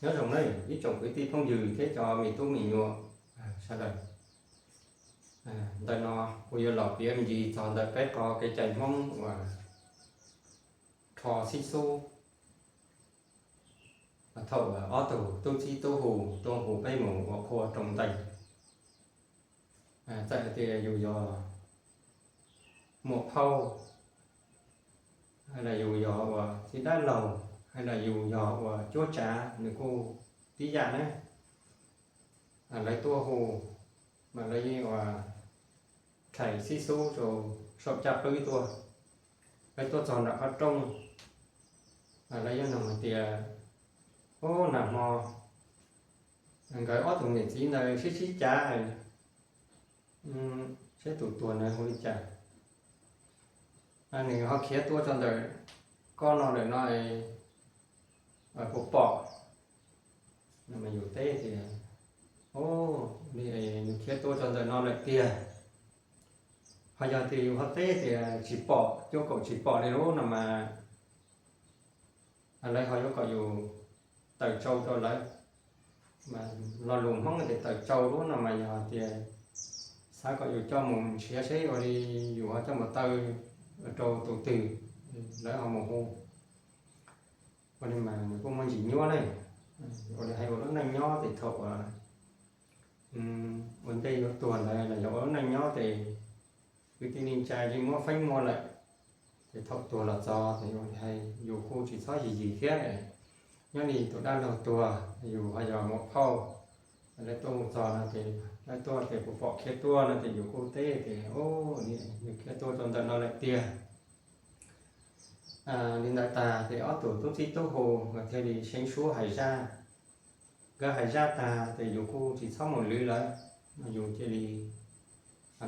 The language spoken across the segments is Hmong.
Nyob zoo nawb ib tsoom kwv tij phooj ywg thiab cov me tub me nyuam sawv daws. Ntawm no kuv yuav los piav me ntsis txog ntawm peb qhov kev cai Hmoob uas rho xib xub thaum ob tug tub txib tub hu tuaj hu peb mus ua qhua roos ntees. Txawm hais tias yus yog muam phauj, hais los yus yog uas txiv dab laug, hais los yus yog uas cuab tsav, nws kuj tib yam na. Lawv tuaj hu mas lawv yeej uas rhais xib xub rau saum caj qwb tuaj. Lawv tuaj txog nram qhov rooj, lawv yuav nug hais tias, ub, nag hmo nkawd ob tug niam txiv ntawd sib sib cav seb tus tuag ntawd hu li cas, nws ho khiav tuaj txog ntawm koj no lawm no, puas pom? Yus teb tias, o, nws khiav tuaj txog ntawm no lawm tiag. Ho yog tias yus ho teb tias tsis pom, cuaj kaum tsis pom li lub no mas lawv ho yuav kom yus tawm tsau rau lawv. Lo lus Hmoob tias tawm tsau lub no mas yog tias xav kom yus coj mus nrhiav seb ua li yus ho coj mus taw rau tus twg, lawv ho mus hu. Ua li mas nws kuj muaj ntsis nyuaj ne, ua li hais ua lub neej nyob ces thaum ua ntej yuav tuag ntawd los yog ua lub neej nyob ces kwv tij neej tsa yeej muab feeb muaj lawm, ces thaum tuag los txog ces ua li hais yus kuj tsis txhob yig yig thiab. Nyob li tus dab laug tuag yus ho yog muam phauj, lawv tuaj mus txog no ces lawv tuaj tias puas pom khiav tuaj no ces yus kuj teb tias, o, nws khiav tuaj txog ntawm no lawm tiag. Li ntawd tag ces ob tug tub txib tub hu nkawd thiaj li seev suab hais zaj. Nkawd hais zaj tag ces yus kuj tsis txhob mus lwv lawv, yus cia li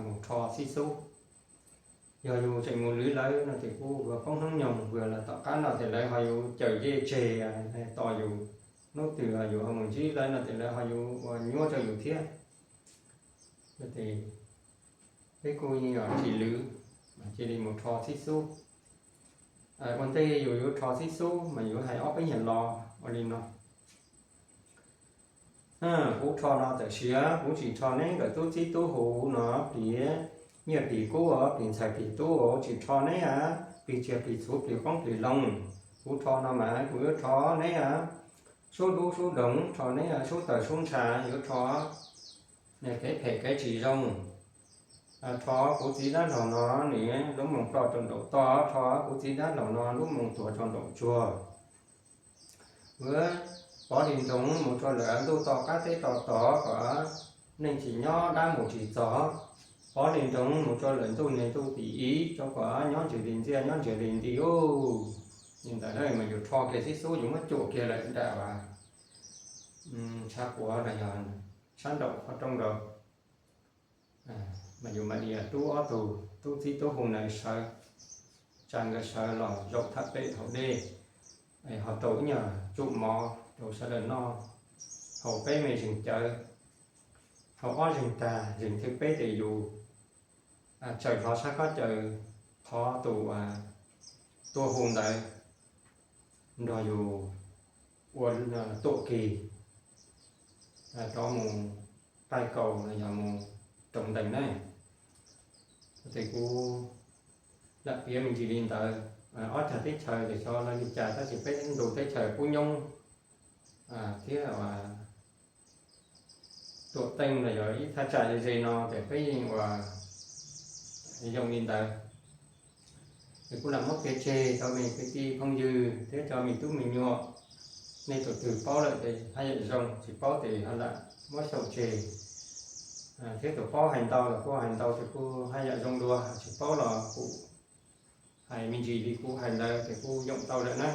mus rho xib xub. Yog yus tseem mus lwv lawv no ces kuj poob hnub nyoog vwg los tom qab no ces lawv ho yuav cawm yej tseg tos yus, hnub twg yus ho mus ntsib lawv no ces lawv ho yuav ua nyuaj rau yus thiab. Ces peb kuj yeej tsis lwv, mas cia li mus rho xib xub. Ua ntej yus yuav rho xib xub mas yus hais ob peb nyuag lo ua li no. Kuv rho no tawm siav, kuv tsis rho neb nkawm tub txib tub hu no, plig nyiaj plig kub, plig ntxhais plig tub, tsis rho neb a, plig tsiaj plig txhuv plig qoob plig loo. Kuv rho no mas kuv yuav rho neb a, sub dub sub doog, rho neb a, sub tawg sub ntsha, yuav rho kev phem kev tsis zoo. Rho kuv txiv dab laug no nws lub moo ploj rau nraum toj, rho kuv txiv dab laug no lub moo tuag rau nraum tsuag. Yuav pov li nroog mus rau lawm ntuj toj qab teb toj tod kom neeg tsis nyob dab mus tsis txog. Pov li nroog mus rau lawm ntuj niag ntuj tim ib, rau kom nyob ntsiag li ntxiaj nyob ntsiag li nti ub. Li ntawd mas yus rho kiag xib xub yus muab cuam kiag lawm nram tshav puav los yog sab nraum qhov rooj nkaus. Mas yus mam li rub ob tug tub txib tub hu ntawd sawv, tsa nkawd sawv los zaum tham pem hauv dej, ho rau ib nyuag tsum mov rau sawv daws noj, haus peb me zeeg cawv. Haus ob zeeg tag, zeeg thib peb ces yus tsaws hlo sab kob cawv, thov tus tuaj hu ntawd nrog yus ua tuam kis rov mus qaij kaus los yog mus roos ntees na. Ces kuv lam piav me ntsis li ntawd. Ob cag teb chaws ces xyov li cas tab sis peb ntu teb chaws kub nyoob thiab tuam teej los yog ib thaj tsam ze ze no ces peb yeej ua zoo li ntawd. Es kuv lam muab piav tseg rau me kwv tij phooj ywg thiab cov me tub me nyuam. Nej tus twg paub lawm ces haj yam zoo, tsis paub ces ho lam muab xyaum tseg. Thiab tus paub hais ntau los kuj hais ntau ces kuj haj yam zoo dua, tsis paub los kuj hais me ntsis li kuv hais ntawd ces kuj yoom tau lawm na.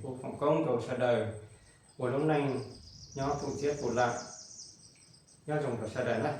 Kuv foom koob rau sawv daws ua lub neej nyob tu txiab tu lam, nyob zoo rau sawv daws na.